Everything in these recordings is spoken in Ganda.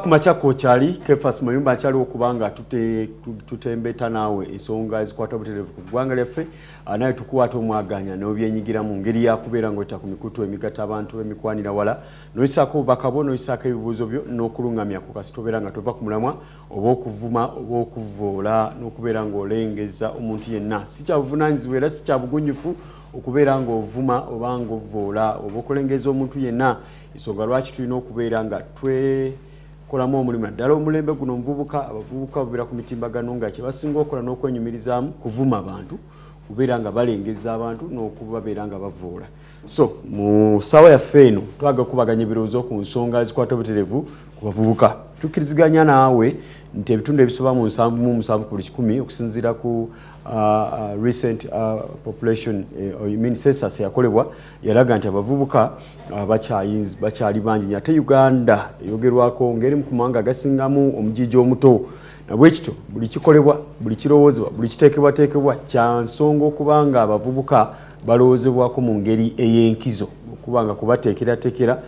Kumakya kokyali Kefas Mayumba akyaliwo okubanga tutembeta naawe ensonga ezikwata obutereevu ku ggwanga lyaffe, naye tukuwaata omwaganya n'obyenyigira mu ngeri yakubeera ng'oyita ku mikutu emigatta abantu b'emikwanira wala, n'oyisaako obubaka bwo, n'oyisaako ebibuuzo byo n'okulungamya ku kasita obeera nga tova ku mulamwa oba okuvuma oba okuvvoola n'okubeera ng'olengeza omuntu yenna. Si kya buvunaanyizibwa era si kya bugunjufu okubeera ng'ovuma oba ng'ovvoola oba okulengeza omuntu yenna. Ensonga lwaki tulina okubeera nga twekolamu omulimu, naddala omulembe guno omuvubuka, abavubuka babeera ku mitimbagano nga kyebasinga okukola n'okwenyumirizaamu kuvuma abantu, kubeera nga balengeza abantu n'okubabeera nga bavoola. So mu ssaawa yaffe eno twagala okubaganya ebirowoozo ku nsonga ezikwata obutereevu ku bavubuka. Tukkiriziganya naawe nti ebitundu ebisoba mu 77 ku buli 100, okusinziira ku recent population, I mean census yakolebwa, yalaga nti abavubuka bakyali bangi nnyo, ate Uganda eyogerwako ng'eri mu mawanga agasingamu omugigi omuto. Nabwekityo buli kikolebwa, buli kirowoozebwa, buli kiteekebwateekebwa kya nsonga okuba nga abavubuka balowoozebwako mu ngeri ey'enkizo, okuba nga kubateekerateekera,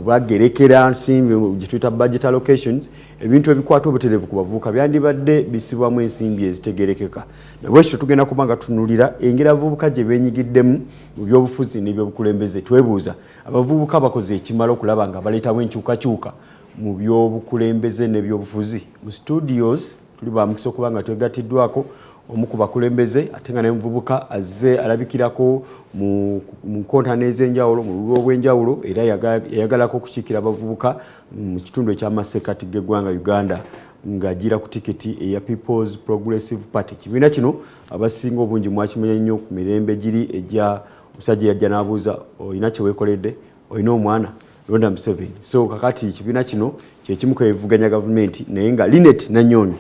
bagerekera nsimbi gye tuyita budget allocations. Ebintu ebikwata obutereevu ku bavubuka byandibadde bisibwamu ensimbi ezitegerekeka. Nabwekityo tugenda kuba nga tutunulira engeri abavubuka gye beenyigiddemu mu byobufuzi n'ebyobukulembeze. Twebuuza, abavubuka bakoze ekimala okulaba nga baleetawo enkyukakyuka mu byobukulembeze n'ebyobufuzi? Mu studios tuli bamukisa okuba nga twegattiddwako omu ku bakulembeze, ate nga naye muvubuka azze alabikirako mu nkontana ez'enjawulo, mu lulwo obw'enjawulo, era yayagalako okukiikira abavubuka mu kitundu ekyamasekati g'eggwanga Uganda ng'agira ku tiketi eya People's Progressive Party. Ekibiina kino abasinga obungi mwakimanya nnyo ku mirembe giri egya omusajja yajja n'abuuza, "Olina kyeweekoledde? Olina omwana? Londa Museveni." So kakati ekibiina kino kyekimu kwevuganya gavumenti. Naye nga Linet Nanyonjo,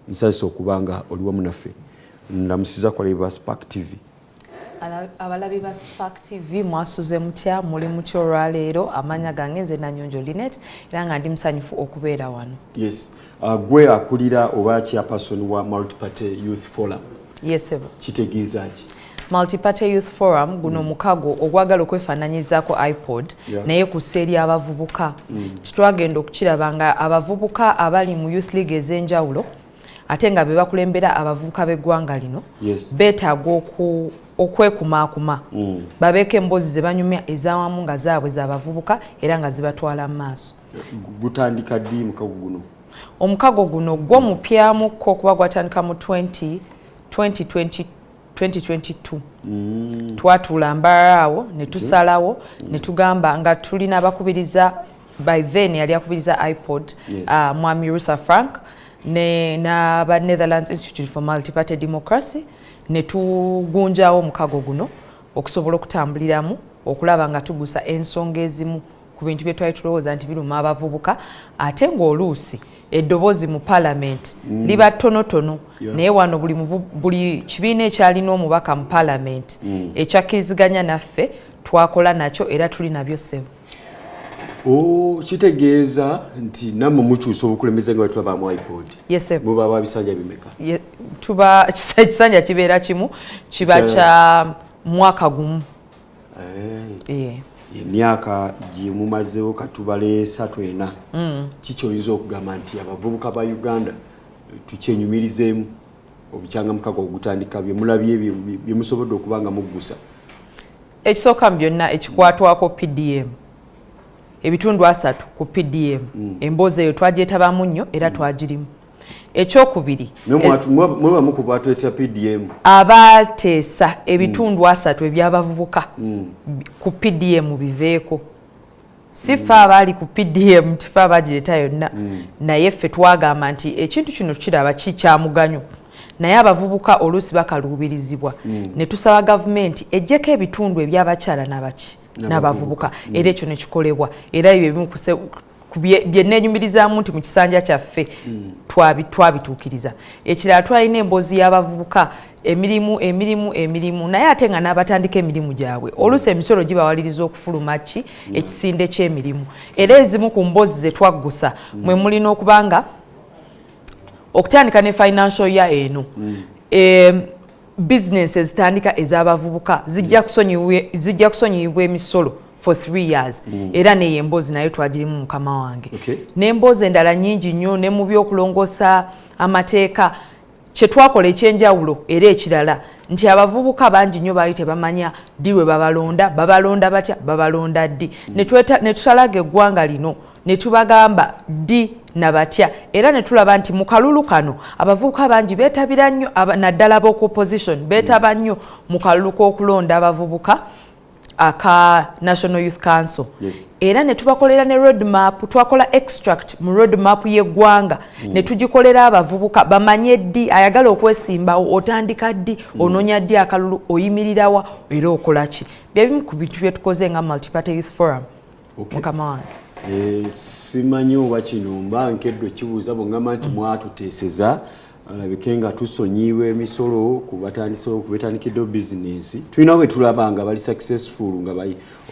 nsanyuse okuba nga oli wamu naffe. Ndamusiza ku balabi ba Spark TV. Abalabi ba Spark TV, mwasuze mutya? Muli mutya olwaleero? Amanya gange nze Nanyonjo Linet, era nga ndi musanyufu okubeera wano. Yes, gwe akulira oba chairperson wa Multiparty Youth Forum. Yes. Kitegeeza ki? Multiparty Youth Forum guno mukago ogwagala okwefaananyizaako IPOD, naye ku ssi eri abavubuka. Kitwagenda okukiraba nga abavubuka abali mu youth league ez'enjawulo, ate nga be bakulembera abavubuka b'eggwanga lino, beetaaga okwekumaakuma, babeeko emboozi ze banyumya ezawamu nga zaabwe z'abavubuka era nga zibatwala mu maaso. Gutandika ddi mukago guno? Omukago guno gwo mupyamukko kuba gwatandika mu 20 2020 2022. Twatuula Mbarara awo ne tusalawo ne tugamba nga tulina abakubiriza. By then yali akubiriza IPOD, Mwami Rusa Frank, ne n'aba Netherlands Institute for Multiparty Democracy, ne tugunjawo omukago guno okusobola okutambuliramu okulaba nga tugusa ensonga ezimu ku bintu bye twali tulowooza nti biruma abavubuka, ate ng'oluusi eddoboozi mu paalamenti liba ttonotono. Naye wano buli kibiina ekyalina omubaka mu paalamenti ekyakkiriziganya naffe, twakola nakyo era tuli nabyo, ssebo. Oh, kitegeeza nti nammwe mukyusa obukulembeze nga bwetulaba IPOD? Yes, sir. Muba ba bisanja bimeka? Tuba ekisanja kibeera kimu, kiba kya mwaka gumu. Emyaka gyemumazeewo, katubale 3, 4, kikyoyinza okugamba nti abavubuka ba Uganda tukyenyumirizeemu obukyanga mukago ogutandika, byemulabye, byemusobodde okuba nga muggusa? Ekisooka mu byonna ekikwatwako PDM, ebitundu 30 ku PDM, emboozi eyo twagyetabamu nnyo era twagirimu. Ekyokubiri, mwebamu ku batwetya PDM? Abateesa ebitundu 30 ebyabavubuka ku PDM biveeko, si ffe abaali ku PDM, tife abagireeta yonna, naye ffe twagamba nti ekintu kino kiraba kikyamuganyo, naye abavubuka oluusi bakaluubirizibwa, ne tusaba gavumenti ejjeko ebitundu ebyabakyala nabaki n'abavubuka, era ekyo nekikolebwa. Era ebyo ebimu ku bye neenyumirizaamu nti mu kisanja kyaffe twabituukiriza. Ekirala, twalina emboozi y'abavubuka, emirimu, emirimu, emirimu, naye ate nga n'abatandika emirimu gyabwe oluusi emisolo gibawaliriza okufuluma ki ekisinde ky'emirimu. Era ezimu ku mboozi ze twaggusa mwe mulina okuba nga okutandika ne financial year eno, business ezitandika ez'abavubuka zijja kusonyiyibwa emisolo. for 3 years. Era neyo emboozi nayo twagirimu, mukama wange. N'emboozi endala nyingi nnyo, ne mu byokulongoosa amateeka. Kyetwakola ekyenjawulo era ekirala nti abavubuka bangi nnyo baali tebamanya ddi lwe babalonda, babalonda batya, babalonda ddi. Ne tutalaga eggwanga lino ne tubagamba ddi nabatya, era ne tulaba nti mu kalulu kano abavubuka bangi beetabira nnyo, naddala ab'oku opposition beetaba nnyo mu kalulu k'okulonda abavubuka aka National Youth Council. Era ne tubakolera ne roadmap. Twakola extract mu roadmap y'eggwanga ne tugikolera abavubuka bamanye ddi ayagala okwesimbawo, otandika ddi, onoonya ddi akalulu, oyimirirawa era okola ki. Byebimu ku bintu bye tukoze nga Multiparty Youth Forum, mukama wange. Simanyi oba kino mba nkedde kibuuza bwengamba nti mwatuteeseza alabike nga tusonyiibwa emisolo ku batandise kubetandikiddewo bizinesi. Tulina bwe tulaba nga bali successful, nga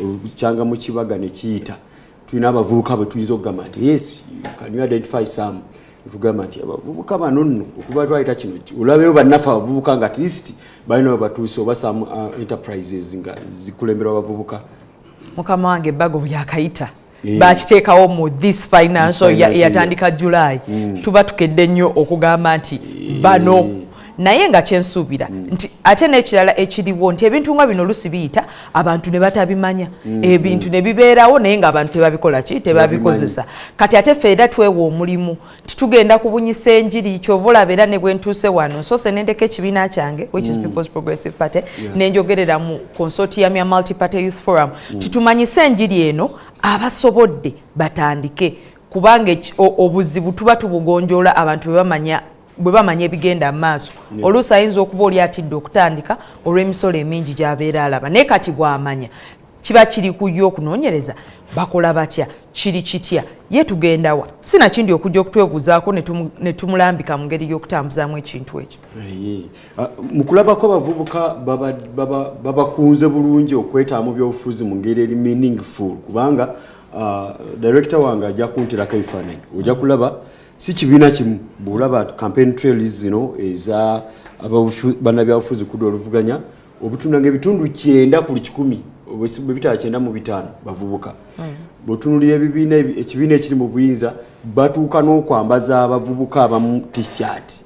olukyanga mu kibaga ne kiyita. Tulina abavubuka bwe tuyinza okugamba nti yes, can you identify some? Tugamba nti abavubuka bano nno okuba twayita kino, olabeyo bannaffe abavubuka nga at least balina we batuuse, oba some enterprises nga zikulemberwa abavubuka. Mukama wange, ebbago byakayita, bakiteekawo mu this financial This financial eyatandika July. Tuba tukedde nnyo okugamba nti bano, naye nga kyensuubira nti ate n'ekirala ekiriwo nti ebintu nga bino olusi biyita abantu ne batabimanya, ebintu ne bibeerawo naye ng'abantu tebabikola ki, tebabikozesa. Kati ate ffe era twewa omulimu nti tugenda kubunyisa enjiri. Kyova olaba era ne bwe ntuuse wano nsoose nendeka ekibiina kyange, which is People's Progressive Party, nenjogerera mu consortium ya Multiparty Youth Forum, titumanyise enjiri eno, abasobodde batandike, kubanga obuzibu tuba tubugonjoola abantu bwe bamanya ebigenda mu maaso. Oluusi ayinza okuba oli atidde okutandika olw'emisolo emingi gy'abeera alaba, naye kati bw'amanya kiba kiri ku ye okunoonyereza bakola batya, kiri kitya, ye tugendawa, sinakindi okujja okutwebuuzaako ne tumulambika mu ngeri y'okutambuzaamu ekintu ekyo. Ah, mu kulabako abavubuka babakunze bulungi okwetaba mu byobufuzi mu ngeri eri meaningful, kubanga director wange ajja kunterako ebifaananyi, ojja kulaba si kibiina kimu. Bw'olaba campaign trails zino eza bannabyabufuzi kudda oluvuganya, obutunda nga ebitundu 90 bwe bitaba 95 bavubuka. Bw'otunuulira ebibiina ekibiina ekiri mu buyinza, batuuka n'okwambaza abavubuka abamu T-shirt,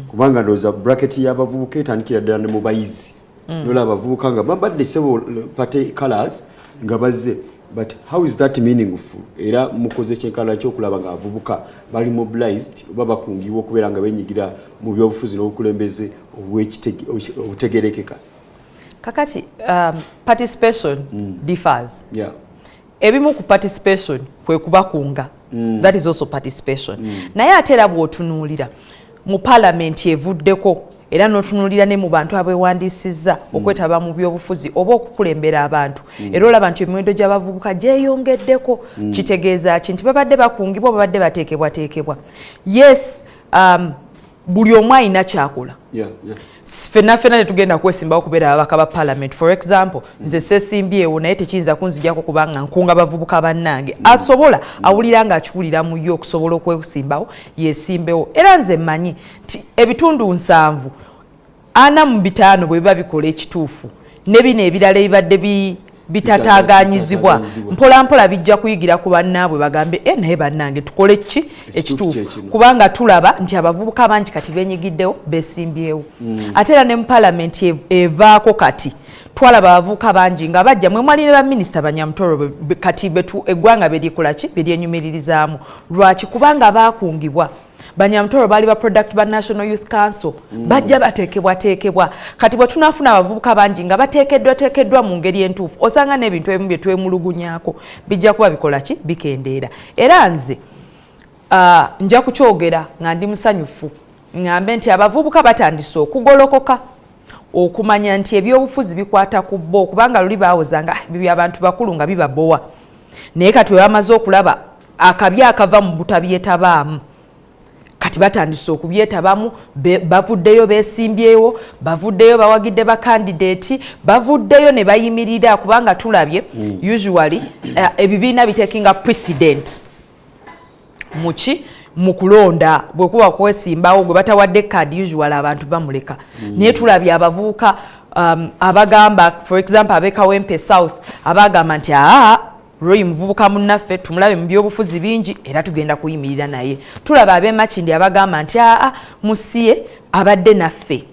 kubanga ndowooza bracket y'abavubuka etandikira ddala ne mu bayizi. Nolaba abavubuka nga bambadde sebo party colors nga bazze, but how is that meaningful? Era mukoze kyenkana kyokulaba nga abavubuka bali mobilized oba bakungibwa okubeera nga benyigira mu byobufuzi n'obukulembeze obutegerekeka. Kakati participation differs. Ebimu ku participation kwe kubakunga. That is also participation. Naye ate era bw'otunuulira mu paalamenti evuddeko, era n'otunuulira ne mu bantu abeewandiisizza okwetaba mu byobufuzi oba okukulembera abantu, era olaba nti emiwendo gy'abavubuka gyeyongeddeko. Kitegeeza ki? Nti babadde bakungibwa, babadde bateekebwateekebwa. Yes, buli omu alina kyakola. Ffenna ffenna tetugenda kwesimbawo kubeera ababaka ba parliament, for example. Nze seesimbyewo, naye tekiyinza kunzijako kubanga nkunga bavubuka bannange. Asobola awulira nga akiwulira mu ye okusobola okwesimbawo, yesimbewo. Era nze mmanyi nti ebitundu 70, 45 bwe biba bikola ekituufu, ne bino ebirala ebibadde bitataaganyizibwa Bitataaganyizibwa. mpola mpola bijja kuyigira ku bannaabwe, bagambe, "E, naye bannange, tukole ki ekituufu?" Kyekino. Kubanga tulaba nti abavubuka bangi kati benyigiddewo, besimbyewo. Ate era ne mu paalamenti evaako kati twalaba abavubuka bangi nga bajja. Mwe mwali ne baminisita Banyamutoro kati betu eggwanga berikola ki, beryenyumiririzaamu. Lwaki? Kubanga baakungibwa. Banyamutoro baali ba product ba National Youth Council, bajja bateekebwateekebwa. Kati bwe tunaafuna abavubuka bangi nga bateekeddwateekeddwa mu ngeri entuufu, osanga n'ebintu ebimu bye twemulugunyaako bijja kuba bikola ki, bikendeera. Era nze nja kukyogera nga ndi musanyufu, ŋŋambe nti abavubuka batandise okugolokoka okumanya nti ebyobufuzi bikwata ku bo, kubanga luli baawozanga, "Ah, ebyo abantu bakulu," nga bibabowa. Naye kati bwe bamaze okulaba akabi akava mu butabyetabaamu, kati batandise okubyetabamu. Bavuddeyo besimbyewo, bavuddeyo bawagidde bakandideeti, bavuddeyo ne bayimirira, kubanga tulabye usually ebibiina bitekinga precedent muki, mu kulonda. Bwe kuba kwesimbawo, gwe batawadde kaadi usually abantu bamuleka. Naye tulabye abavubuka Abagamba, for example, ab'e Kawempe South abagamba nti, "Aa, Roy muvubuka munnaffe, tumulabe mu byobufuzi bingi era tugenda kuyimirira naye." Tulaba ab'emakindi abagamba nti, "Aa, Musiye abadde naffe,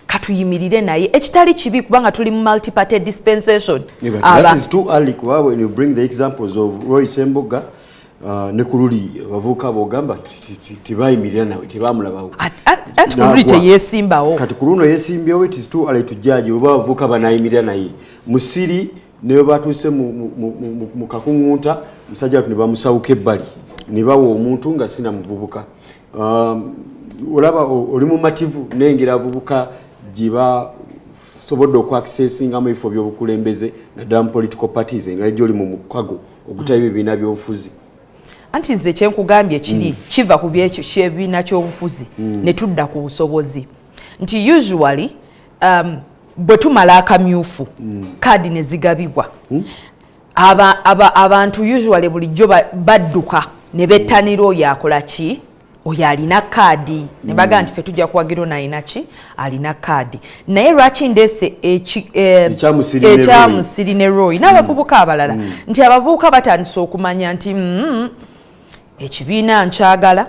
katuyimirire naye," ekitali kibi kubanga tuli mu multiparty dispensation. Yeah, but that is too early, kuba when you bring the examples of Roy Semboga ne Kululi, abavubuka bogamba tibayimirira nawe, tebamulabawo. Anti Kululi teyeesimbawo. Kati ku luno yesimbyewo. It is too early to judge oba abavubuka banayimirira naye. Musiri ne batuuse mu kakuŋŋunta, musajja watu ne bamusawuka ebbali ne bawa omuntu nga sina muvubuka. Olaba oli mumativu n'engeri abavubuka gye basobodde okwaccessingamu ebifo by'obukulembeze, naddala mu political parties endala gyoli mu mukago ogutali bibiina byobufuzi? Anti nze kyenkugambye kiri, kiva ku kyebiina ky'obufuzi ne tudda ku busobozi, nti usually bwe tumala akamyufu, kaadi ne zigabibwa, abantu usually bulijjo badduka ne bettanira oyo akola ki, oyo alina kaadi, ne bagamba nti, "Ffe tujja kuwagira ono alina ki, alina kaadi." Naye lwaki ndeese Ekya Musiri ne Roy? Ekya Musiri ne Roy n'abavubuka abalala, nti abavubuka batandise okumanya nti, ekibiina nkyagala,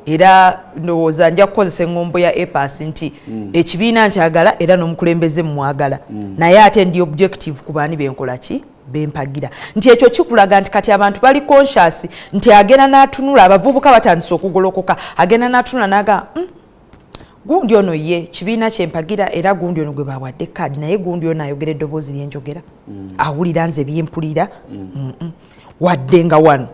era ndowooza nja kukozesa eŋŋombo ya epas nti ekibiina nkyagala era n'omukulembeze mmwagala, naye ate ndi objective ku baani benkola ki, bempagira," nti ekyo kikulaga nti kati abantu bali conscious, nti agenda n'atunula, abavubuka batandise okugolokoka, agenda n'atunula n'agamba, gundi ono ye kibiina kyempagira, era gundi ono gwe bawadde kaadi, naye gundi ono ayogera eddoboozi lyenjogera, awulira nze byempulira. Wadde nga wano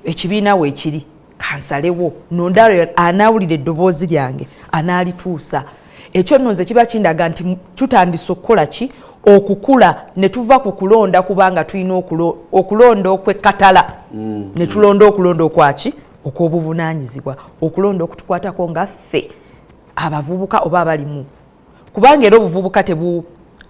ekibiina weekiri, kansalewo nondalo anaawulira eddoboozi lyange, anaalituusa." Ekyo nno nze kiba kindaga nti tutandise okukola ki, okukula, ne tuva ku kulonda kubanga tulina okulonda okwekatala, ne tulonda okulonda okwaki, okw'obuvunaanyizibwa, okulonda okutukwatako nga ffe abavubuka oba abalimu, kubanga era obuvubuka tebu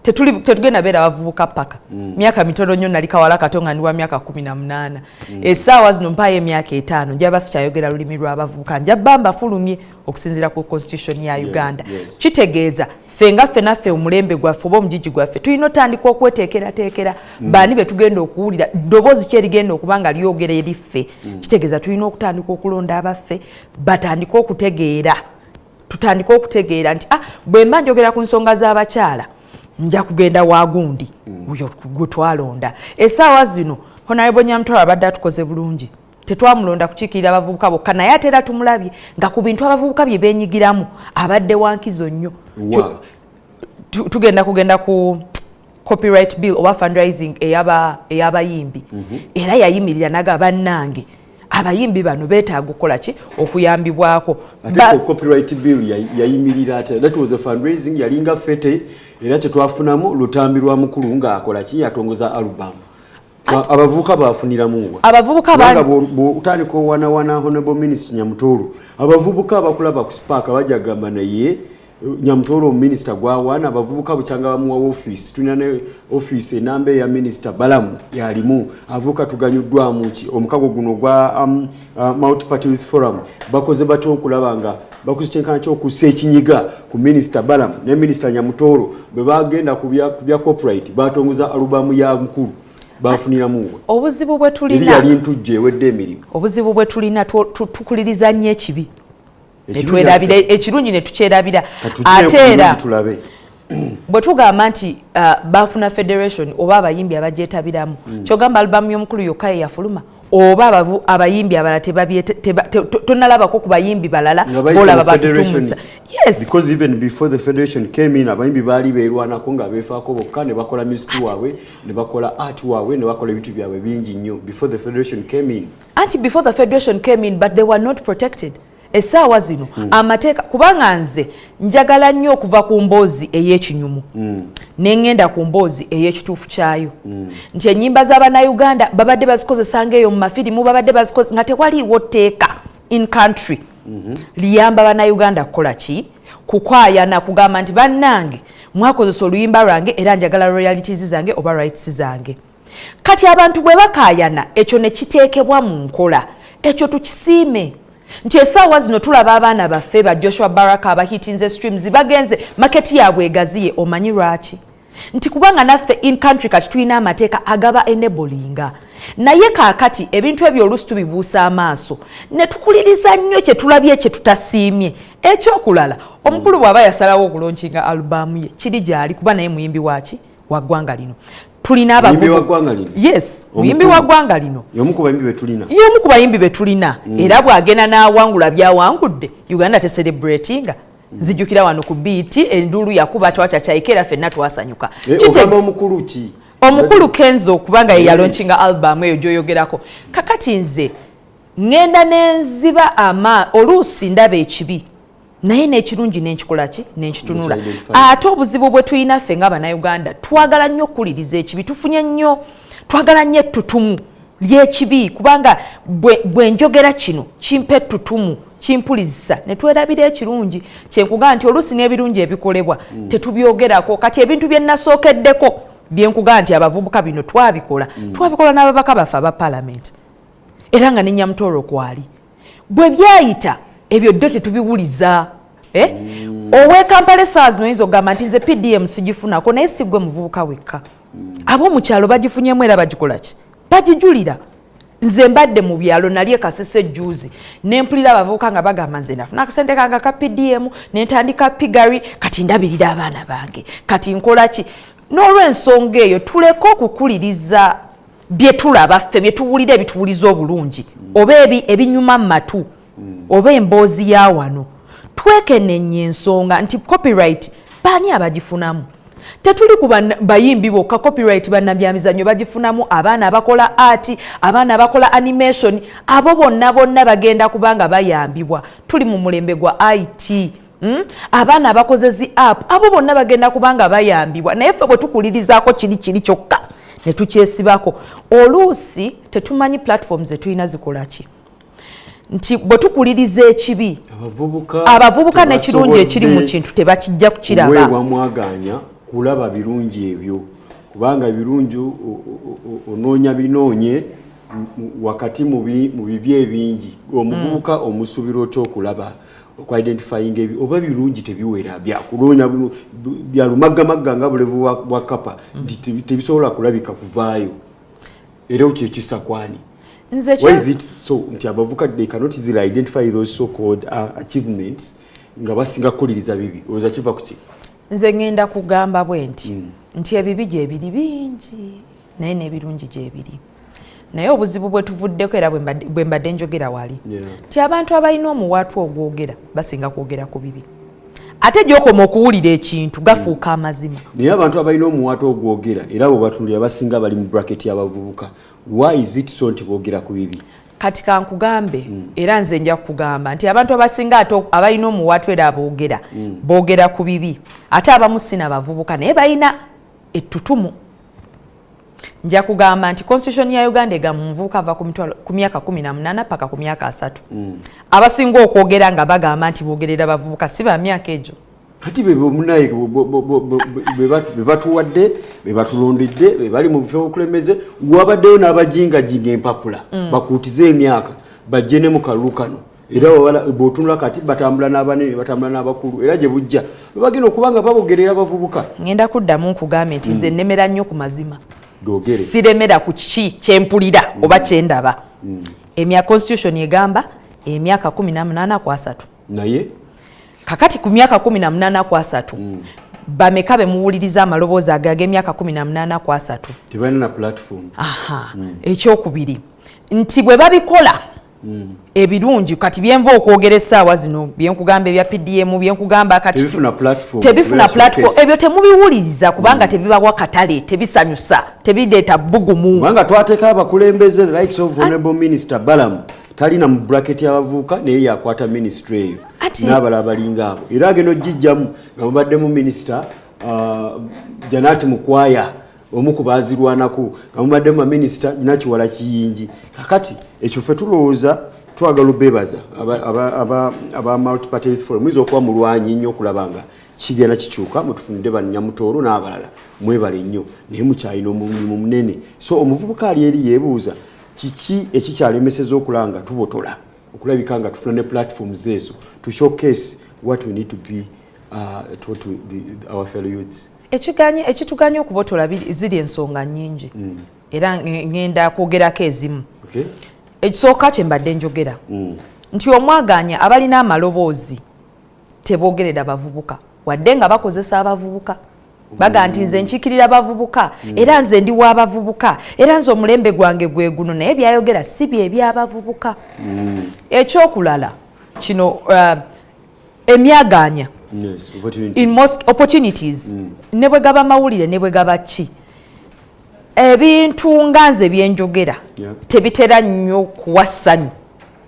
tetugenda beera bavubuka paka myaka mitono nnyo. Nali kawala kato nga ndi wa myaka 18. Essaawa zino mpaayo emyaka 5, njaba sikyayogera lulimi lw'abavubuka, njabba mbafulumye okusinziira ku constitution ya Uganda. Kitegeeza ffe nga ffe naffe omulembe gwaffe oba omugigi gwaffe tulina otandika okweteekerateekera baani be tugenda okuwulira, ddoboozi ki erigenda okuba nga lyogera eri ffe. Kitegeeza tulina okutandika okulonda abaffe batandike okutegeera, tutandike okutegeera nti, ah, bwe mba njogera ku nsonga z'abakyala, nja kugenda wagundi oyo gwe twalonda. Essaawa zino Honorable Nyamutwalo abadde atukoze bulungi. Tetwamulonda kukiikirira abavubuka bokka, naye ate era tumulabye nga ku bintu abavubuka bye beenyigiramu abadde wankizo nnyo. Tugenda kugenda ku copyright bill oba fundraising ey'abayimbi, era yayimirira naga, "Bannange, abayimbi bano beetaaga okukola ki, okuyambibwako." Ate copyright bill yayimirira ate that was a fundraising, yalinga fete, era kyetwafunamu lutambi lwa mukulu ng'akola ki, yatongoza album. Abavubuka bafuniramu wa? Abavubuka Bwotandika owanawana Honorable Minister Nyamutoro, abavubuka abakulaba ku Spark bajja gamba, "Naye Nyamutoro minisita gwawaana abavubuka bukyanga bamuwa ofiisi? Tulina ne ofiisi enamba eya Minisita Balamu yalimu abavubuka, tuganyuddwamu ki?" Omukago guno ogwa Multiparty Youth Forum bakoze batya okulaba nga bakoze kyenkana kyokussa ekinyiga ku Minisita Balamu ne Minisita Nyamutoro? Bwe bagenda ku bya copyright, batongoza alubamu ya mukulu, bafuniramu Obuzibu bwe tulina, yali ntujjo ewedde emirimu. Obuzibu bwe tulina, tukuliriza nnyo ekibi netwerabira ekirungi, netukyerabira. Ate era bwe tugamba nti bafuna federation oba abayimbi abagyetabiramu, kyogamba alubamu y'omukulu yokka ye yafuluma, oba abayimbi abalala tonalabako ku bayimbi balala bolaba batutumusa? Yes, because even before the federation came in, abayimbi baali beerwanako nga beefaako bokka, ne bakola music waabwe, ne bakola art waabwe, ne bakola ebintu byabwe bingi nnyo before the federation came in. Anti before the federation came in, but they were not protected. Essaawa zino amateeka, kubanga nze njagala nnyo okuva ku mboozi ey'ekinyumu neŋŋenda ku mboozi ey'ekituufu kyayo, nti ennyimba z'abannayuganda babadde bazikozesa ngaeyo mu mafirimu, babadde bazikozesa nga tewaliiwo tteeka in country liyamba bannayuganda kukola ki, kukwayana, kugamba nti, "Bannange, mwakozesa oluyimba lwange era njagala royalties zange oba rights zange." Kati abantu bwe bakaayana, ekyo ne kiteekebwa mu nkola, ekyo tukisiime. Nti essaawa zino tulaba abaana baffe ba Joshua Baraka abahitinze streams, bagenze market yaabwe egaziye. Omanyi lwaki? Nti kubanga naffe in country kati tulina amateeka agaba enablinga. Naye kaakati ebintu ebyo oluusi tubibuusa amaaso ne tukuliriza nnyo kye tulabye kye tutasiimye. Ekyokulala, omukulu bw'aba yasalawo okulaunchinga album ye, kiri gyali, kuba naye muyimbi waki wa ggwanga lino. Tulina abavubuka. Yes, muyimbi wa ggwanga lino. Y'omu ku bayimbi betulina. Y'omu ku bayimbi betulina. Era bw'agenda n'awangula byawangudde, Uganda tecelebratinga? Nzijukira wano ku BET enduulu yakuba, twacacayika era ffenna twasanyuka. Ogamba omukulu ki? Omukulu Kenzo, kubanga ye yalaunchinga album eyo gyoyogerako. Kakati nze ŋŋenda nenziba ama oluusi ndaba ekibi, naye n'ekirungi nenkikola ki, nenkitunula. Ate obuzibu bwe tulina ffe nga Bannayuganda, twagala nnyo okukuliriza ekibi. Tufunye nnyo, twagala nnyo ettutumu ly'ekibi, kubanga bwe njogera kino kimpa ettutumu, kimpulizisa, ne twerabira ekirungi. Kyenkugamba nti oluusi n'ebirungi ebikolebwa tetubyogerako. Kati ebintu bye nasookeddeko byenkugamba nti abavubuka bino twabikola, twabikola n'ababaka baffe aba palamenti, era nga ne Nyamutooro kwali. Bwe byayita ebyo ddo tetubiwuliza, eh? Ow'e Kampala essaawa zino oyinza okugamba nti nze PDM sigifunako, naye si gwe muvubuka wekka. Ab'omukyalo bagifunyemu era bagikola ki, bagijulira. Nze mbadde mu byalo, nali ekasese ejjuuzi, nempulira abavubuka nga bagamba, "Nze nafuna akasente kange aka PDM, nentandika piggery, kati ndabirira abaana bange, kati nkola ki." N'olwensonga eyo, tuleke okukuliriza bye tulaba ffe, bye tuwulira, ebituwuliza obulungi oba ebinyuma mu matu oba emboozi ya wano. Twekenenya ensonga nti copyright baani abagifunamu. Tetuli ku bayimbi bokka. Copyright bannabyamizannyo bagifunamu, abaana abakola art, abaana abakola animation, abo bonna bonna bagenda kubanga bayambibwa. Tuli mu mulembe gwa IT, Abaana abakoze zi app, abo bonna bagenda kubanga bayambibwa. Naye ffe bwe tukulirizaako kiri kiri kyokka ne tukyesibako, oluusi tetumanyi platforms zetulina zikola ki. Nti bwe tukuliriza ekibi, abavubuka n'ekirungi ekiri mu kintu tebakijja kukiraba. Kuweebwa mwaganya kulaba birungi ebyo, kubanga ebirungi onoonya binoonye wakati mu bibi ebingi. Omuvubuka omusuubira otya okulaba, okuidentifyinga ebi oba birungi? Tebiwera, byakuloonya bya lumaggamagga nga bulevu bwa kapa, nti tebisobola kulabika kuvaayo. Era ekyo kisa kwani? Why is it so nti abavubuka they cannot easily identify those so called achievements, nga basinga kukuliriza bibi? Olowooza kiva ku ki? Nze ŋŋenda kugamba bwe nti nti ebibi gyebiri bingi, naye n'ebirungi gyebiri. Naye obuzibu bwe tuvuddeko, era bwe mbadde njogera wali, nti abantu abalina omuwaatwa ogwogera basinga kwogera ku bibi, ate gyokoma okuwulira ekintu gafuuka amazima. Naye abantu abalina omuwaatwa ogwogera, era bwe batunulira, basinga bali mu bracket y'abavubuka. Why is it so nti boogera ku bibi? Kati kankugambe, era nze nja kukugamba nti abantu abasinga ate abalina omuwaatwa era aboogera, boogera ku bibi, ate abamu si nabavubuka, naye balina ettutumu. Nja kugamba nti constitution ya Uganda egamba omuvubuka ava ku myaka 18 paka ku myaka 30. Abasinga okwogera nga bagamba nti boogerera bavubuka si ba myaka egyo. Kati be munaye be batuwadde, be batulondedde, be bali mu bifo obukulembeze. Wabaddeyo n'abajingajinga empapula bakuutize emyaka bajje ne mu kalulu kano. Era bw'otunula kati batambula n'abanene, batambula n'abakulu, era gye bujja bagenda okuba nga babogerera abavubuka. Ngenda kuddamu nkugambe nti nze nnemera nnyo ku mazima. Googere. Siremera ku kiki kyempulira oba kyendaba. Emya constitution egamba emyaka 18 ku 30. Naye Kakati ku myaka 18 ku 30, bameka be muwuliriza amaloboozi ago ag'emyaka 18 ku 30? Tebalina na platform. Aha. Ekyokubiri nti bwe babikola ebirungi, kati byenva okwogera essaawa zino, byenkugamba ebya PDM, byenkugamba kati Tebifuna platform. Tebifuna kubeera platform. showcase. Ebyo temubiwuliriza kubanga tebibawa katale, tebisanyusa, tebireeta bbugumu. Kubanga twateekayo abakulembeze, the likes of Honorable Minister Balaam, talina mu bracket y'abavubuka, naye yakwata ministry eyo n'abalala balinga abo, era agenda ogijjamu nga mubaddemu Minisita Janat Mukwaya, omu ku baazirwanako, nga mubaddemu baminisita Nakiwala Kiyingi. Kakati ekyo ffe tulowooza twagala obebaza aba Multiparty Youth Forum. Muyinza okuba mulwanyi nnyo okulaba nga kigenda kikyuka, mutufunidde Bannyamutoolo n'abalala, mwebale nnyo, naye mukyalina omulimu munene. So omuvubuka ali eri yeebuuza kiki ekikyalemeseza okulaba nga tubotola Okulabika nga tufuna ne platforms ezo to showcase what we need to be to our fellow youths. Ekituganye okubotola ziri ensonga nnyingi, era ngenda kwogerako ezimu. Ekisooka kye mbadde njogera nti omwaganya abalina amaloboozi teboogerera bavubuka, wadde nga bakozesa abavubuka. Baga nti nze nkiikirira bavubuka, era nze ndi w'abavubuka, era nze omulembe gwange gwe guno, naye byayogera si bye by'abavubuka. Ekyokulala kino, emyaganya in most opportunities, ne bwe gaba mawulire ne bwe gaba ki, ebintu nga nze byenjogera tebitera nnyo kuwa ssanyu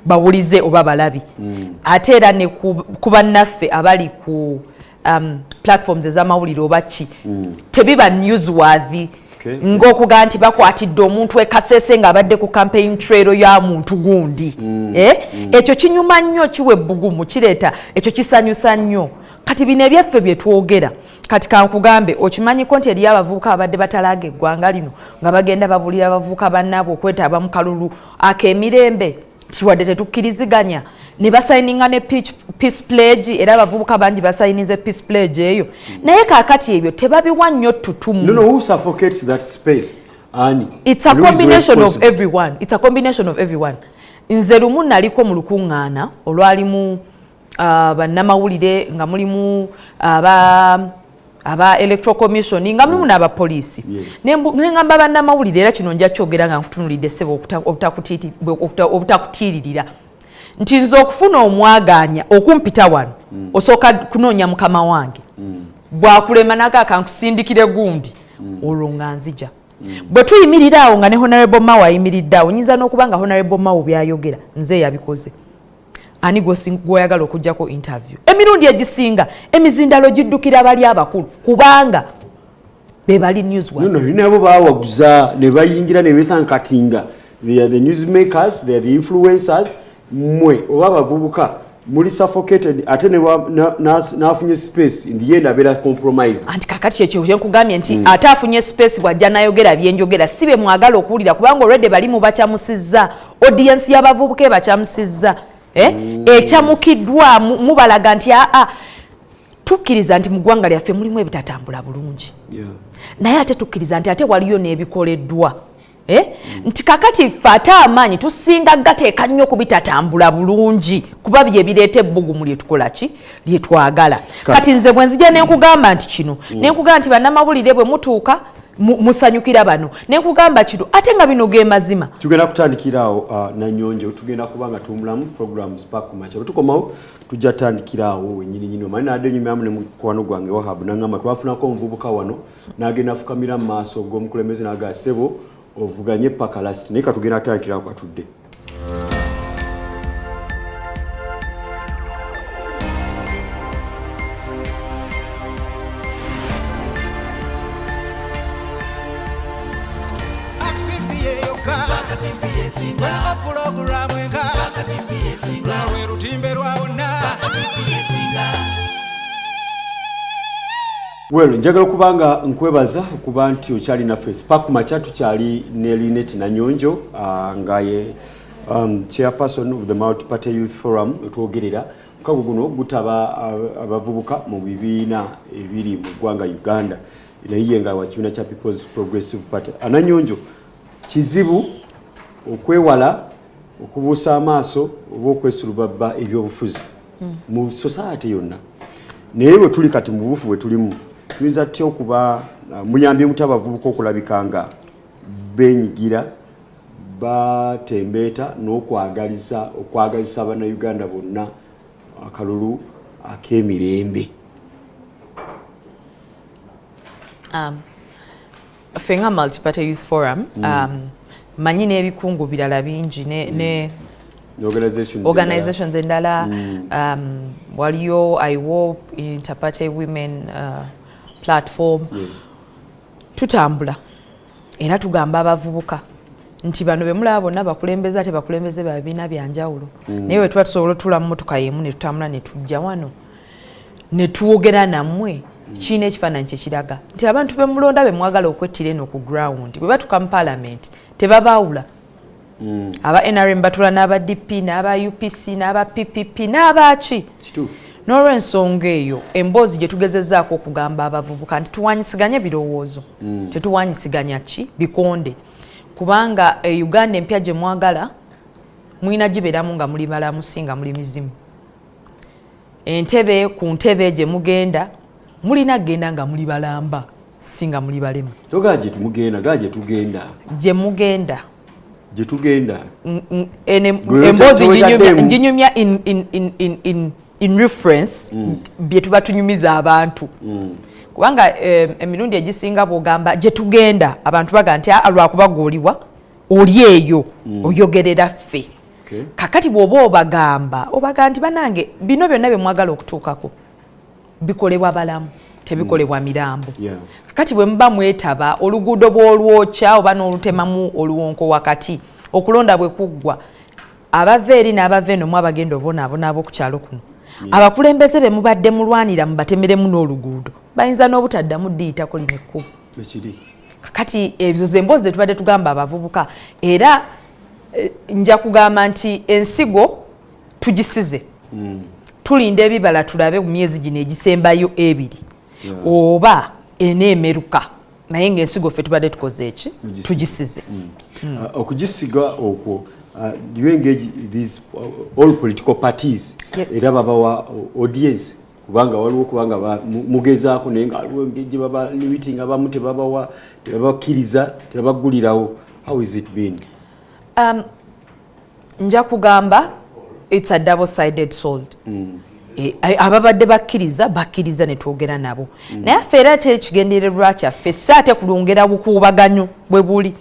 bawulize oba balabi. Ate era ne ku bannaffe abali ku platforms ez'amawulire oba ki, tebiba newsworthy ng'okugaa nti bakwatidde omuntu ekasese ng'abadde ku campaign trail ya muntu gundi. Ekyo kinyuma nnyo, kiwa ebbugumu, kireeta ekyo kisanyusa nnyo. Kati bino ebyaffe bye twogera, kati kankugambe, okimanyiko nti eriyo abavubuka abadde batalaaga eggwanga lino nga bagenda babulira abavubuka bannaabwe okwetaba mu kalulu ak'emirembe, nti wadde tetukkiriziganya, ne basayininga ne peace pledge, era abavubuka bangi basayinize peace pledge eyo. Naye kaakati ebyo tebabiwa nnyo ttutumu. No, who suffocates that space? Ani? It's a combination of everyone. It's a combination of everyone. Nze lumu naliko mu lukuŋŋaana olwalimu bannamawulire, nga mulimu aba Electoral Commission, nga mulimu n'abapoliisi. Neŋŋamba bannamawulire, era kino nja kyogera nga nkutunulidde ssebo, obutakutiiririra, nti nze okufuna omwaganya okumpita wano, osooka kunoonya mukama wange. Bwakulema naga kankusindikire gundi, olwo nga nzija. Bwe tuyimirira awo nga ne Honorable Mao ayimiridde awo, nyinza n'okuba nga Honorable Mao byayogera nze yabikoze. Ani gwoyagala okugjako interview? Emirundi egisinga emizindalo giddukira bali abakulu, kubanga be bali news. No, no, nabo bawaguza ne bayingira ne besanga katinga they are the news makers, they are the influencers. Mmwe oba abavubuka muli suffocated, ate n'afunye space, in the end abeera compromise. Anti kakati kyekyo kyenkugambye nti ate afunye space, bw'ajja nayogera byenjogera si bye mwagala okuwulira, kubanga olwedde bali mubakyamusizza, audience y'abavubuka ebakyamusizza, eh? Ekyamukiddwa mubalaga nti aa, tukkiriza nti mu ggwanga lyaffe mulimu ebitatambula bulungi, naye ate tukkiriza nti ate waliyo n'ebikoleddwa, eh? Nti kakati ffe ate amaanyi tusinga gateeka nnyo ku bitatambula bulungi, kuba bye bireeta ebbugumu lyetukola ki lyetwagala. Kati nze bwe nzija nenkugamba nti kino, nenkugamba nti bannamawulire bwe mutuuka musanyukira bano, nenkugamba kino, ate nga bino ge mazima. Tugenda kutandikira awo, Nanyonjo. Tugenda kuba nga tuwumulamu program Spark Kumakya. Bwe tukomawo tujja tandikira awo wenyini nyini. Omanyi nadde nyumyamu ne mukwano gwange Wahab, nangamba twafunako omuvubuka wano n'agenda afukamira mu maaso g'omukulembeze n'agaa ssebo ovuganye paka last, naye katugenda atandikira awo katudde. Pulogulamu enka luno lwe lutimbe lwa bonna. Well, njagala okuba nga nkwebaza okuba nti okyali naffe Spark Kumakya. Tukyali ne Linet Nanyonjo, nga ye chairperson of the Multi-Party Youth Forum. Otwogerera mukago guno gutaba abavubuka mu bibiina ebiri mu ggwanga Uganda, naye ye nga wa kibiina kya People's Progressive Party. Ananyonjo, kizibu okwewala okubuusa amaaso oba okwesulubabba ebyobufuzi mu society yonna, naye bwe tuli kati mu bubufu bwe tulimu, tuyinza tutya okuba muyambye muti abavubuka okulabika nga benyigira, batembeeta n'okwagaliza okwagazisa Bannayuganda bonna akalulu ak'emirembe? Ffe nga Multiparty Youth Forum, manyi n'ebikungu birala bingi ne organizations. Organizations endala, waliyo IWOP, Interparty Women Platform. Tutambula era tugamba abavubuka nti bano bemulaba bonna bakulembeze, ate bakulembeze ba bibiina byanjawulo, naye bwe tuba tusobola otuula mu motoka yemu ne tutambula ne tujja wano ne twogera nammwe, kiina ekifaananyi kyekiraga nti abantu bemulonda bemwagala okwettira eno ku ground, bwe batuuka mu paalamenti tebabaawula. Aba NRM batula n'aba DP n'aba UPC n'aba PPP n'abaki. N'olwensonga eyo, emboozi gye tugezezaako okugamba abavubuka nti tuwanyisiganye birowoozo, tetuwanyisiganya ki bikonde, kubanga e Uganda empya gye mwagala mulina gibeeramu nga muli balamu, si nga muli mizimu. Entebe ku ntebe gye mugenda mulina kugenda nga muli balamba, si nga muli balema. Togaa gye tumugenda, gaa gye tugenda. Gye mugenda. Gye tugenda. Gwe emboozi tewetaddemu. Nginyumya in reference bye tuba tunyumiza abantu, kubanga emirundi egisinga bw'ogamba gye tugenda, abantu baga nti, "Ah, lwakuba gw'oliwa oli eyo oyogerera ffe." Kakati bw'oba obagamba, obaga nti, "Banange, bino byonna bye mwagala okutuukako bikolebwa balamu, tebikolebwa mirambo." Kakati bwe muba mwetaba, oluguudo bw'olwokya oba n'olutemamu oluwonko wakati, okulonda bwe kuggwa, abava eri n'abava eno mu abagenda obonaabona ab'oku kyalo kuno, abakulembeze be mubadde mulwanira mubatemeremu n'oluguudo, bayinza n'obutaddamu ddiyitako lino ekkubo. Ekiri. Kakati ezo ze mboozi zetubadde tugamba abavubuka. Era nja kugamba nti ensigo tugisize, tulinda ebibala, tulabe mu myezi gino egisembayo 2 oba eneemeruka. Naye ng'ensigo ffe tubadde tukoze eki? Mugisize. Tugisize. Okugisiga okwo, do you engage these all political parties? Era babawa audience? Kubanga waliwo, kubanga mugezaako, naye nga waliwo engeri gye baba limiting, abamu tebabawa, tebabakkiriza, tebabaggulirawo. How is it been? Nja kugamba it's a double sided sword. Ababadde bakkiriza, bakkiriza ne twogera nabo, naye ffe era ate ekigendererwa kyaffe si ate kulongera bukuubaganyo bwe buli.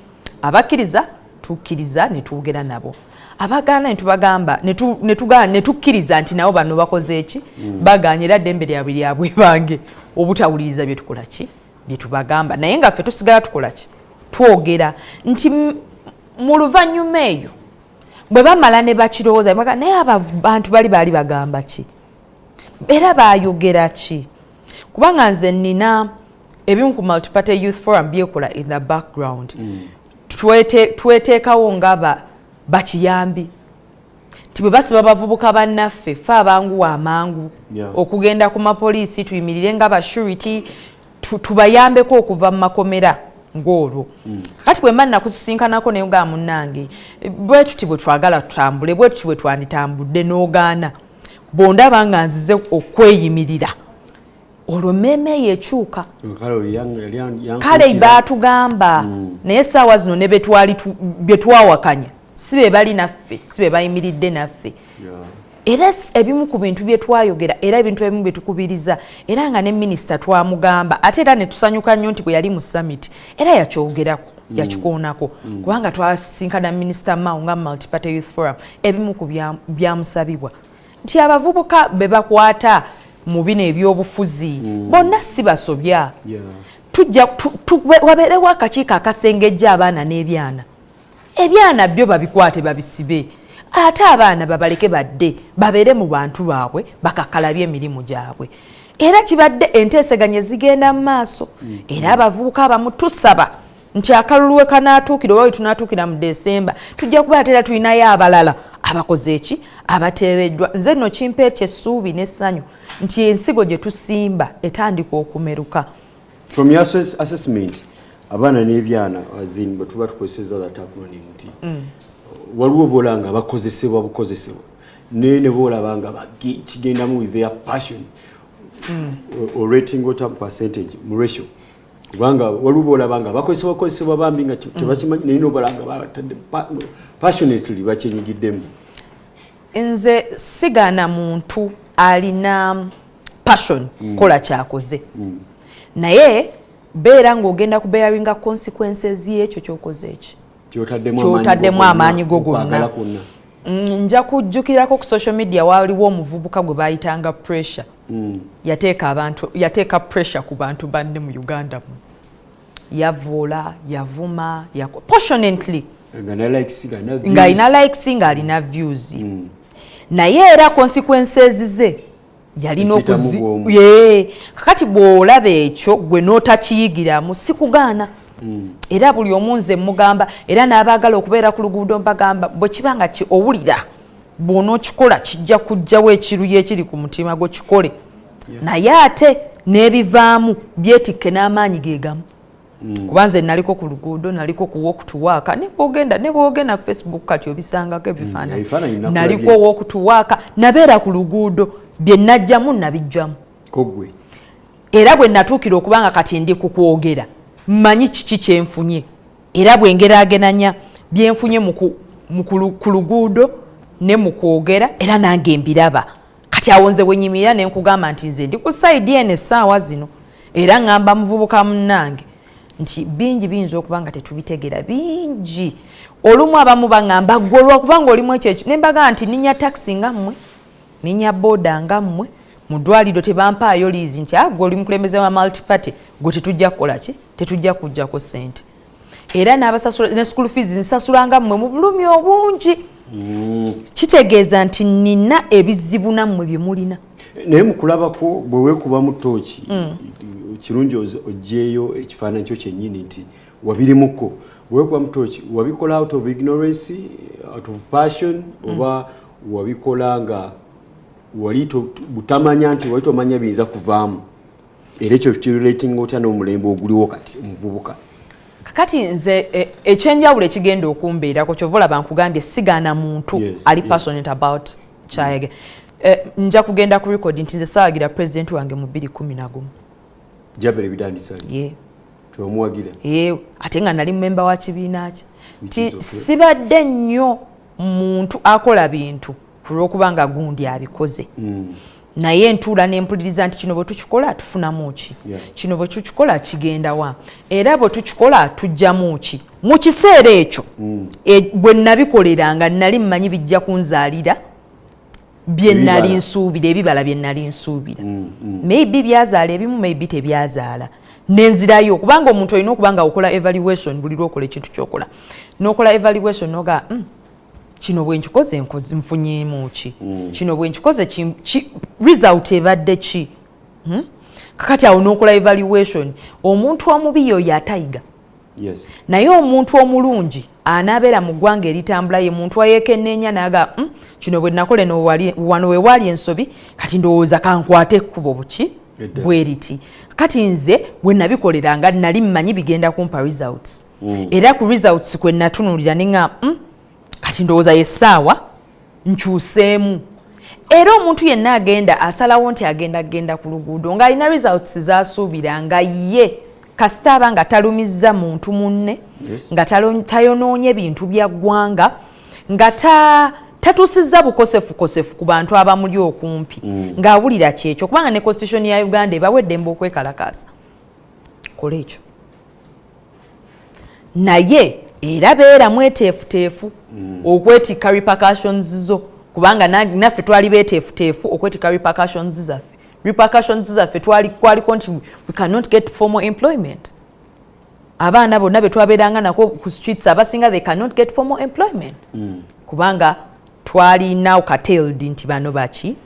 Abakkiriza tukkiriza ne twogera nabo, abagaana ne tubagamba ne tukkiriza nti nabo bano bakoze eki? Bagaanye, era ddembe lyabwe lyabwebange obutawuliriza bye tukola ki, bye tubagamba. Naye nga ffe tusigala tukola ki? Twogera nti mu luvannyuma eyo bwe bamala ne bakirowooza, naye aba bantu bali baali bagamba ki era baayogera ki? Kubanga nze nina ebimu ku Multiparty Youth Forum byekola in the background. Tweteekawo nga bakiyambi nti bwe basiba bavubuka bannaffe, fe abanguwa amangu okugenda ku mapoliisi, tuyimirire nga ba surety, tubayambeko okuva mu makomera ng'olwo. Kati bwe mba nakusisinkanako naye ga munnange, bwe tuti bwe twagala tutambule, bwe tuti bwe twanditambudde, n'ogaana, bw'ondaba nga nzize okweyimirira, olwo emmeeme eyo ekyuka. Kale oli Kale yankuukira. Baatugamba, naye essaawa zino ne betwali bye twawakanya si be bali naffe, si be bayimiridde naffe. Era ebimu ku bintu bye twayogera, era ebintu ebimu bye tukubiriza, era nga ne minisita twamugamba, ate era ne tusanyuka nnyo nti bwe yali mu summit era yakyogerako, yakikoonako, kubanga twasinkana Minisita Mao nga Multiparty Youth Forum. Ebimu ku byamusabibwa nti abavubuka be bakwata mu bino ebyobufuzi bonna si basobya. Tujja wabeerewo akakiiko akasengejja abaana n'ebyana. Ebyana byo babikwate babisibe, ate abaana babaleke badde babeere mu bantu baabwe, bakakalabye emirimu gyabwe. Era kibadde enteeseganya zigenda mu maaso. Era abavubuka abamu tusaba nti akalulu we kanaatuukira oba we tunaatuukira mu Desemba, tujja kuba ate era tulinayo abalala abakoze eki? Abateebeddwa. Nze nno kimpa ekyo essuubi n'essanyu nti ensigo gye tusimba etandika okumeruka. From your assessment, abaana n'ebyana, as in bwe tuba tukozeseza that acronym, nti waliwo bola nga bakozesebwa bukozesebwa, naye ne boolaba nga kigendamu with their passion, orating ota percentage mu ratio? Kubanga waliwo boolaba nga bakozesebwa kozesebwa bambi nga tebakimanyi, naye nobola nga batadde passionately bakyenyigiddemu. Nze sigaana muntu alina passion kola kyakoze, naye beera ng'ogenda kubearinga consequences y'ekyo kyokoze eki? Kyotaddemu. Kyotaddemu amaanyi go gonna. Okwagala kwonna. Nja kujjukirako ku social media waliwo omuvubuka gwe bayitanga Pressure. Yateeka abantu, yateeka pressure ku bantu banne mu Uganda mu yavuula, yavuma, passionately. Nga na likes, nga na views. Ng'alina likes, ng'alina views, naye era consequences ze yalina Ekiyitamu okuzi bw'omu. Ye kakati bw'olaba ekyo gwe n'otakiyigiramu, sikugaana. Era buli omu nze mugamba, era n'abaagala okubeera ku luguudo mbagamba, bwe kiba nga owulira bw'onookikola kijja kujjawo ekiruyi ekiri ku mutima gwo, kikole, naye ate n'ebivaamu byetikke n'amaanyi ge gamu. Kuba nze naliko ku luguudo, naliko ku walk to work, ne bwogenda ku Facebook kati obisangako ebifaananyi. Ebifaananyi nakulabye. Naliko walk to work, nabeera ku luguudo, bye najjamu nabijjamu. Koggwe. Era bwe natuukira okubanga kati ndi ku kwogera, mmanyi kiki kyenfunye, era bwe ngeraageranya byenfunye ku luguudo ne mu kwogera, era nange mbiraba. Kati awo nze bwe nyimirira ne nkugamba nti nze ndi ku side eno essaawa zino, era ŋŋamba muvubuka munnange nti bingi biyinza okuba nga tetubitegera bingi. Olumu abamu baŋŋamba, "Gwe olwokubanga olimu ekyo ekyo," ne mbagamba nti ninya takisi nga mmwe, ninya booda nga mmwe, mu ddwaliro tebampaayo liizi nti, "Ah, gwe oli mukulembeze wa multiparty, gwe tetujja kukola ki, tetujja kujjako ssente." Era n'abasasula ne school fees nsasula nga mmwe mu bulumi obungi. Kitegeeza nti nina ebizibu nammwe bye mulina. Naye mukulabako bwe weekubamu tooki, kirungi oggyeyo ekifaananyi kyo kyennyini nti wabirimuko. Bwe weekubamu tooki, wabikola out of ignorance, out of passion, oba wabikola nga wali butamanya nti wali tomanya biyinza kuvaamu? Era ekyo kirelatinga otya n'omulembe oguliwo kati, omuvubuka? Kakati nze ekyenjawulo ekigenda okumbeerako, kyova olaba nkugambye sigaana muntu ali passionate about kyayege. Nja kugenda ku record nti nze saawagira president wange mu 2011. Jabere Bidandisali? Ye. Tewamuwagira? Ye, ate nga nali memba wa kibiina kye. Which Nti is okay. sibadde nnyo muntu akola bintu ku lw'okuba nga gundi abikoze, naye ntuula nempuliriza nti kino bwe tukikola tufunamu ki, kino bwe tukikola kigenda wa, era bwe tukikola tujjamu ki. Mu kiseera ekyo bwe nabikoleranga, nali mmanyi bijja kunzaalira bye nali Ebibala. nsuubira, ebibala bye nali nsuubira. Maybe byazaala ebimu, maybe tebyazaala, nenzirayo. Kubanga omuntu olina okuba nga okola evaluation buli lwokola ekintu kyokola, nokola evaluation noga, kino bwe nkikoze nfunyeemu ki? Kino bwe nkikoze result ebadde ki?" Kakati awo nokola evaluation. Omuntu omubi yoyo atayiga, naye omuntu omulungi anaabeera mu ggwanga eritambula ye muntu ayeekenneenya naga, kino bwe nakola eno wano we waali ensobi, kati ndowooza kankwate ekkubo buki Eddala. bwe riti." Kati nze bwe nabikoleranga nali mmanyi bigenda kumpa results, era ku results kwe natunuulira neŋa, kati ndowooza yessaawa nkyuseemu." Era omuntu yenna agenda asalawo nti agenda kugenda ku luguudo ng'alina results zasuubira, nga ye kasita aba nga talumizza muntu munne, nga tayonoonye bintu bya ggwanga, nga tatuusizza bukosefukosefu ku bantu abamuli okumpi, ng'awulira kyekyo, kubanga ne constitution ya Uganda ebawa eddembe okwekalakaasa, kola ekyo. Naye era beera mweteefuteefu okwetikka repercussions zo, kubanga naffe twali beeteefuteefu okwetikka repercussions zaffe. Repercussions zaffe twali kwaliko nti we cannot get formal employment. Abaana bonna be twabeeranga nako ku streets abasinga, they cannot get formal employment, kubanga twalina curtailed nti bano baki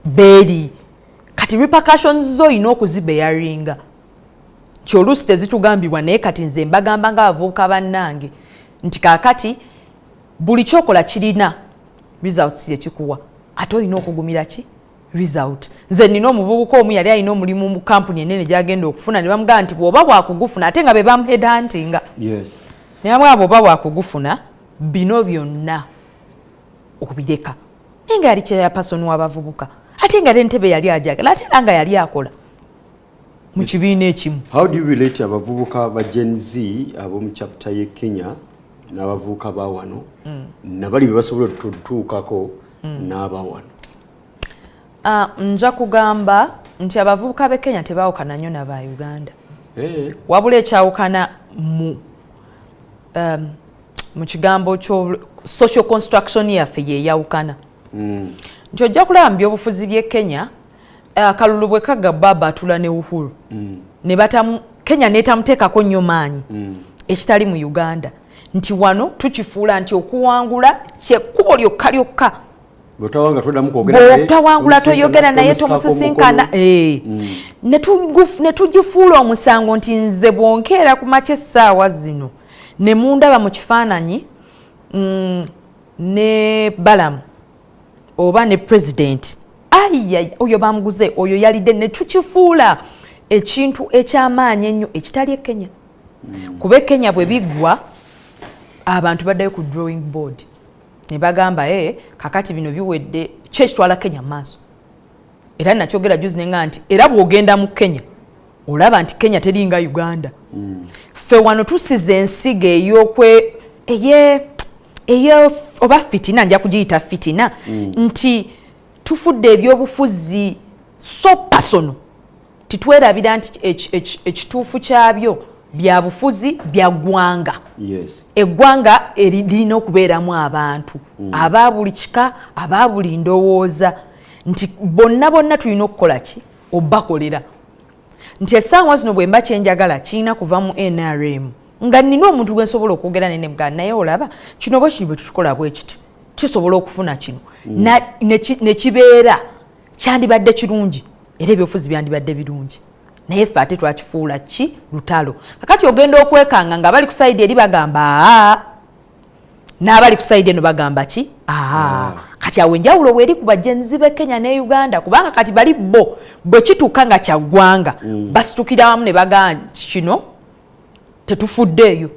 beeri. Kati repercussions zo olina okuzibeyaringa nti oluusi tezitugambibwa. Naye kati nze mbagamba nga abavubuka bannange nti kaakati buli kyokola kirina results yekikuwa, ate olina okugumira ki result. Nze nina omuvubuka omu yali alina omulimu mu kampuni enene gyagenda okufuna, ne bamugamba nti bw'oba bwakugufuna, ate nga be bamuheadhuntinga, ne bamugamba, "Bw'oba bwakugufuna, bino byonna obireka." Naye nga yali chairperson w'abavubuka, ate nga n'entebe yali ajagala, ate era nga yali akola mu kibiina ekimu. How do you relate abavubuka ba Gen Z ab'omu chapter ye Kenya n'abavubuka ba wano, nabali be basobola otutuukako n'aba wano? Nja kugamba nti abavubuka b'e Kenya tebaawukana nnyo naba Uganda. Wabula ekyawukana mu kigambo kyo social construction yaffe yeyawukana, nti ojja kulaba mu byobufuzi by'e Kenya, akalulu bwe kagga, baba atula ne Uhuru, ne batamu Kenya netamuteekako nnyo maanyi, ekitali mu Uganda, nti wano tukifuula nti okuwangula kyekkubo lyokka lyokka. Bw'otawanga toddamu kwogera naye, Bw'otawangula toyogera naye, tomusikako tomusisinkana. omukono. Eh. Ne tugifuula omusango nti nze bwonkeera ku makya essaawa zino ne mundaba mu kifaananyi ne Balamu oba ne president, ayya, oyo bamuguze, oyo yalidde. Ne tukifuula ekintu ekyamaanyi ennyo ekitali e Kenya. Kuba e Kenya bwe biggwa, abantu baddayo ku drawing board ne bagamba, "E, kakati bino biwedde, ki ekitwala Kenya mu maaso?" Era nakyogera juzi nenga nti era bw'ogenda mu Kenya olaba nti Kenya teringa Uganda. Ffe wano tusiza ensigo ey'okwe eye eye oba fitina, nja kugiyita fitina, nti tufudde ebyobufuzi so personal. Titwerabira nti ekituufu kyabyo byabufuzi bya ggwanga. Eggwanga lirina okubeeramu abantu aba buli kika, aba buli ndowooza, nti bonna bonna tulina okukola ki? Obakolera. Nti essaawa zino bwe mba kyenjagala kirina kuva mu NRM, nga nina omuntu gwe nsobola okwogera naye nemugaa, "Naye olaba kino bwe kiri, bwe tukikola bwe kiti, tusobola okufuna kino." Ne kibeera kyandibadde kirungi, era ebyobufuzi byandibadde birungi. Naye ffe ate twakifuula ki? Lutalo. Kakati ogenda okwekanga nga bali ku side eri bagamba aa, n'abali ku side eno bagamba ki? Aa. Kati awo enjawulo bweri ku bajenzi b'e Kenya ne Uganda, kubanga kati bali bo bwe kituuka nga kyaggwanga, basitukira wamu ne bagamba nti kino tetufuddeeyo,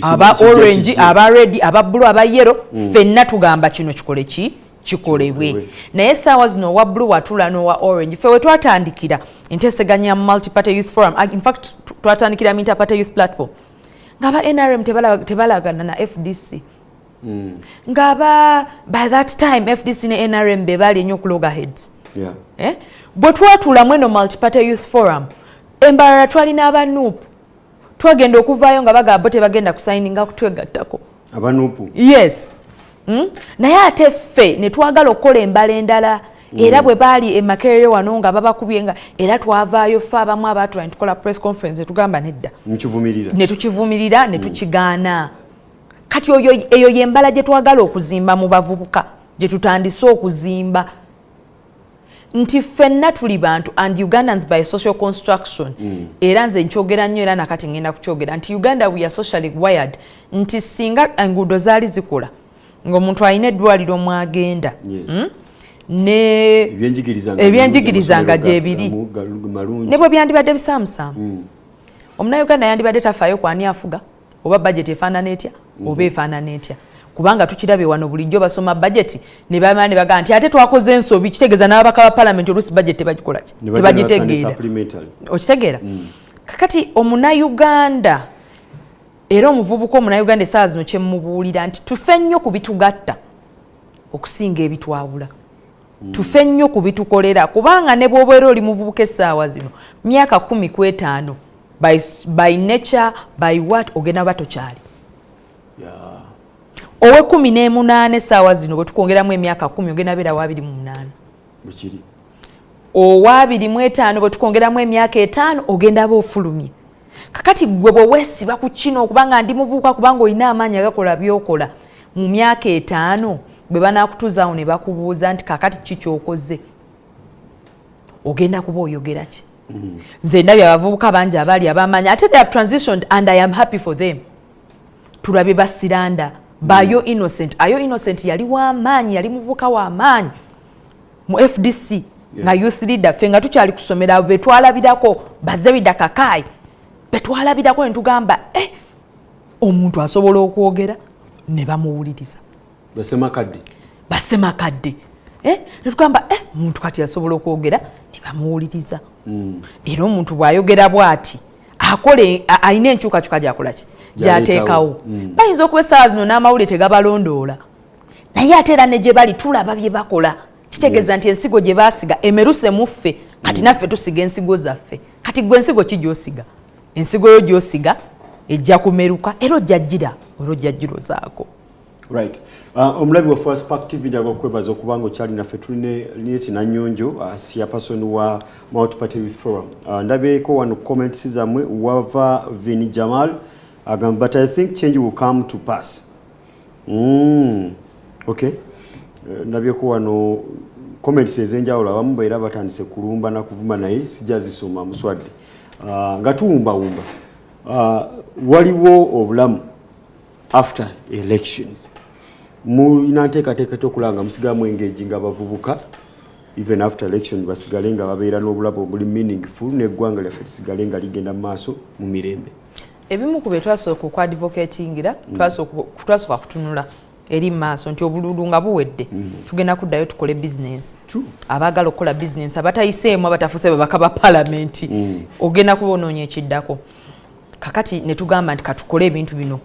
aba orange, aba red, aba blue, aba yellow, ffenna tugamba kino kikole ki? Kikolebwe. Naye essaawa zino owa blue watula n'owa orange. Ffe we twatandikira enteeseganya Multiparty Youth Forum, in fact twatandikira mu Interparty Youth Platform, ng'aba NRM tebalagana na FDC, ng'aba by that time FDC ne NRM be baali ennyo ku loggerheads. Eh? Bwe twatuulamu eno Multiparty Youth Forum, embalala twalina aba NUP, twagenda okuvaayo nga bagamba bo tebagenda kusayininga kutwegattako. Aba NUP? Yes. Naye ate ffe ne twagala okukola embala endala. Era bwe baali e Makerere wano nga babakubye, nga era twavaayo ffe abamu abaatula ne tukola press conference ne tugamba nedda. Mukivumirira. Ne tukivumirira ne tukigaana. Kati oyo eyo yembala gye twagala okuzimba mu bavubuka, gye tutandise okuzimba, nti ffenna tuli bantu and Ugandans by social construction. Era nze nkyogera nnyo, era nakati ngenda kukyogera nti Uganda, we are socially wired, nti singa enguudo zaali zikola, ng'omuntu alina eddwaliro mwagenda, Ne ebyenjigiriza nga gyebiri, ne bwe byandibadde bisaamusaamu, omunauganda yandibadde tafaayo kwani afuga oba budget efaanana etya oba efaanana etya, kubanga tukirabye wano bulijjo basoma budget ne bamala ne bagamba nti ate twakoze ensobi. Kitegeeza n'ababaka ba palamenti oluusi budget tebagikola ki? Tebagitegeera. Okitegeera? Kakati omunauganda era omuvubuka omunauganda essaawa zino kyemubuulira nti tufe nnyo ku bitugatta okusinga ebitwawula. Tufe nnyo ku bitukolera, kubanga ne bw'obeera oli muvubuka essaawa zino, myaka 15, by nature, by what, ogenda ba tokyali. Owekumi n'emunaana essaawa zino bwe tukwongeramu emyaka 10, ogenda beera wa 28. Owa 25 bwe tukwongeramu emyaka 5, ogenda ba ofulumye. Kakati gwe bwe weesiba ku kino okubanga ndi muvubuka, kubanga olina amaanyi agakola byokola, mu myaka 5 bwe banakutuzaawo ne bakubuuza nti kakati ki kyokoze, ogenda kuba oyogera ki? Nze ndabye abavubuka bangi abaali abamanyi ate they have transitioned and I am happy for them. Tulabye basiranda bayo Innocent. Ayo Innocent yali wamaanyi, yali muvubuka wamaanyi mu FDC nga youth leader. Ffe nga tukyali kusomera betwalabirako bazerida Kakai, betwalabirako netugamba, eh, omuntu asobola okwogera ne bamuwuliriza. Basemakadde. Basemakadde, eh? Netugamba, eh, omuntu kati asobola okwogera ne bamuwuliriza. Era omuntu bw'ayogera bw'ati akola, alina enkyukakyuka gyakolaki, gyateekawo. Bayinza okuba essaawa zino n'amawulire tegabalondoola, naye ate era ne gye bali tulaba bye bakola. Kitegeeza nti ensigo gye baasiga emeruse mu ffe. Kati naffe tusiga ensigo zaffe. Kati gwe ensigo ki gy'osiga? Ensigo yo gy'osiga ejja kumeruka, era ojja gira, era ojja girozaako. Right. Omulabi waffe wa Spark TV, njaga okwebaza okuba nga okyali naffe. Tulina Linet Nanyonjo, chairperson wa Multiparty Youth Forum. Ndabyeko wano comments zammwe. Wava Vini Jamal agamba, "But I think change will come to pass." Okay. Ndabyeko wano Comments ez'enjawulo, abamu beera batandise kulumba na kuvuma, naye sijja zisoma, muswadde. Nga tuwumbawumba, waliwo obulamu after elections. Mulina nteekateeka kyokulaba nga musigala mu engaging abavubuka even after election, basigale nga babeera n'obulamu obuli meaningful, n'eggwanga lyaffe lisigale nga ligenda mu maaso mu mirembe? Ebimu ku bye twasooka okwadvocatingira, twasooka kutunula eri mu maaso nti obululu nga buwedde, tugenda kuddayo tukole bizinensi. Abaagala okukola bizinensi, abatayiseemu, abatafuuse babaka ba palamenti, ogenda kuba onoonya ekiddako. Kakati ne tugamba nti katukole ebintu bino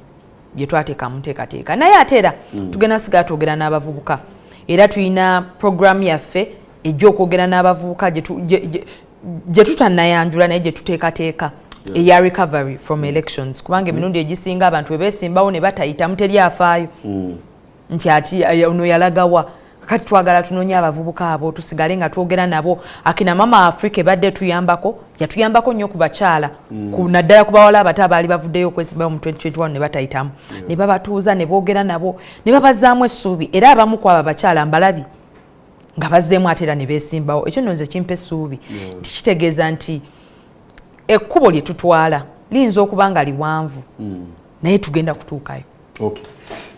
bye twateeka mu nteekateeka, naye ate era tugenda sigala twogera n'abavubuka. Era tulina programu yaffe ejja okwogera n'abavubuka gye tutannayanjula, naye gye tuteekateeka, eya recovery from elections, kubanga emirundi egisinga abantu bwe beesimbawo ne batayitamu, teri afaayo nti ati ono yalagawa. Kakati twagala tunoonye abavubuka abo, tusigale nga twogera nabo. Akina Mama Africa ebadde tuyambako, yatuyambako nnyo ku bakyala, naddala ku bawala abato abaali bavuddeyo okwesimbayo mu 2021 ne batayitamu, ne babatuuza ne boogera nabo ne babazaamu essuubi. Era abamu ku abo abakyala mbalabi nga bazzeemu ate era ne beesimbawo. Ekyo nno nze kimpa essuubi nti kitegeeza nti ekkubo lye tutwala liyinza okuba nga liwanvu, naye tugenda kutuukayo. Okay.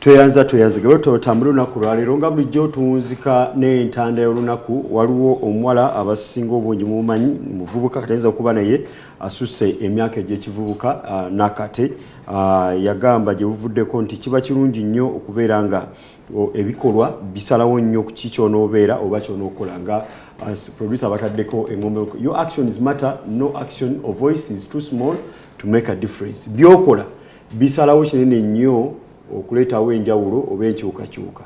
Tweyanza, tweyanzige. Bwe tutambula olunaku lwaleero, nga bulijjo tuwunzika n'entanda y'olunaku. Waliwo omuwala abasinga obungi mumumanyi, muvubuka, katayinza okuba naye asusse emyaka egy'ekivubuka nakate. Yagamba gye buvuddeko nti kiba kirungi nnyo okubeera nga ebikolwa bisalawo nnyo ku ki kyonoobeera oba kyonookola. Nga producer bataddeko engombe, "Your actions matter, no action or voice is too small to make a difference." Byokola bisalawo kinene nnyo okuleetawo enjawulo oba enkyukakyuka.